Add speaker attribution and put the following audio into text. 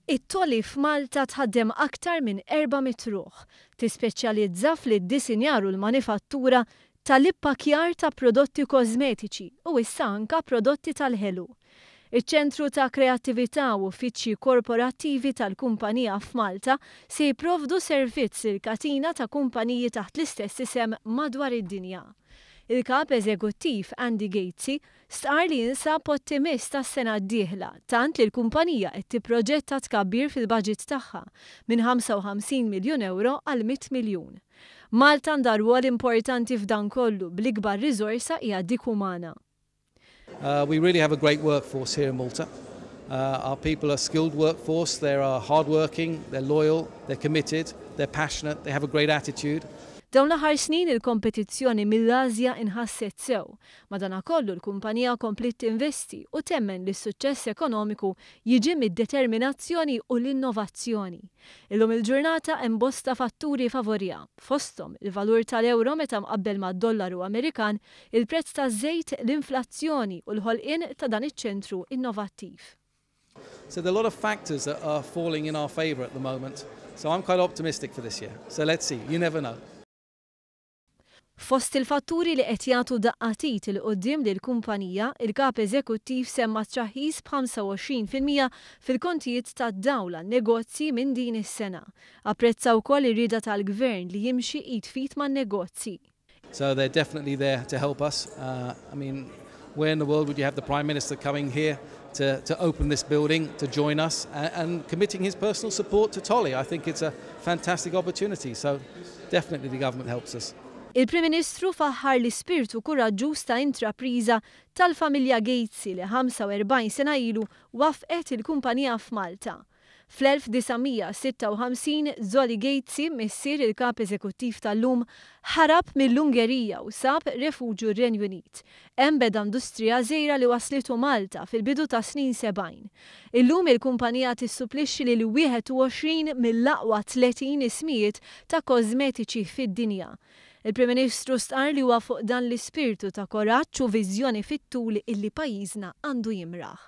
Speaker 1: It-Toly f'Malta tħaddem aktar minn 400 ruħ. Tispeċjalizza fl-iddisinjar u l-manifattura tal-ippakkjar ta' prodotti kosmetiċi u issa anka prodotti tal-ħelu. Iċ-ċentru ta' kreattività u uffiċċji korporattivi tal-kumpanija f'Malta se jipprovdu servizz lil katina ta' kumpaniji taħt l-istess isem madwar id-dinja. Il-kap eżekuttiv Andy Gatesy stqar li jinsab ottimist għas-sena d-dieħla, tant li l-kumpanija qed tipproġetta tkabbir fil-budget tagħha minn 55 miljun euro għal 100 miljun. Malta għandha rwol importanti f'dan kollu, bl-ikbar riżorsa hija dik umana.
Speaker 2: We really have a great workforce here in Malta. Our people are skilled workforce, they are hardworking, they're loyal, they're committed, they're passionate, they have a great attitude.
Speaker 1: Dawn l-aħħar snin il-kompetizzjoni mill-Asja inħasset sew. Madanakollu l-kumpanija kompliet tinvesti u temmen li s-suċċess ekonomiku jiġi mid-determinazzjoni u l-innovazzjoni. Illum il-ġurnata hemm bosta fatturi favoriha, fosthom il-valur tal-euro meta mqabbel mad-dollaru Amerikan, il-prezz taż-żejt, l-inflazzjoni u l-ħolqien ta' dan iċ-ċentru innovattiv.
Speaker 2: So there are a lot of factors that are falling in our favour at the moment. So I'm quite optimistic for this year. So let's see, you never know.
Speaker 1: Fost il-fatturi li qed jagħtu daqqa t'id 'il quddiem lill-kumpanija, il-kap eżekuttiv semma traħħis b'25% fil-kontijiet tad-dawl għan-negozji minn din is-sena. Apprezza wkoll ir-rieda tal-gvern li jimxi id f'id man-negozji.
Speaker 2: So they're definitely there to help us. I mean, where in the world would you have the Prime Minister coming here to open this building, to join us, and committing his personal support to Toly? I think it's a fantastic opportunity. So definitely the government helps us.
Speaker 1: Il-Prim Ministru faħħar l-ispirtu kuraġġuż ta' intrapriża tal-familja Gatesy li 45 sena ilu waffqet il-kumpanija f'Malta. Fl-1956 Zoli Gatesy, missier il-kap eżekuttiv tal-lum, ħarab mill-Ungerija u sab refuġju r-Renju Unit. Hemm beda industrija żgħira li waslitu Malta fil-bidu ta' snin 70. Illum il-kumpanija tissupplixxi lil 21 mill-aqwa 30 ismijiet ta' kosmetiċi fid-dinja. Il-Prim Ministru stqar li huwa fuq dan l-ispirtu ta' koraġġ u viżjoni fit-tul illi pajjiżna għandu jimraħ.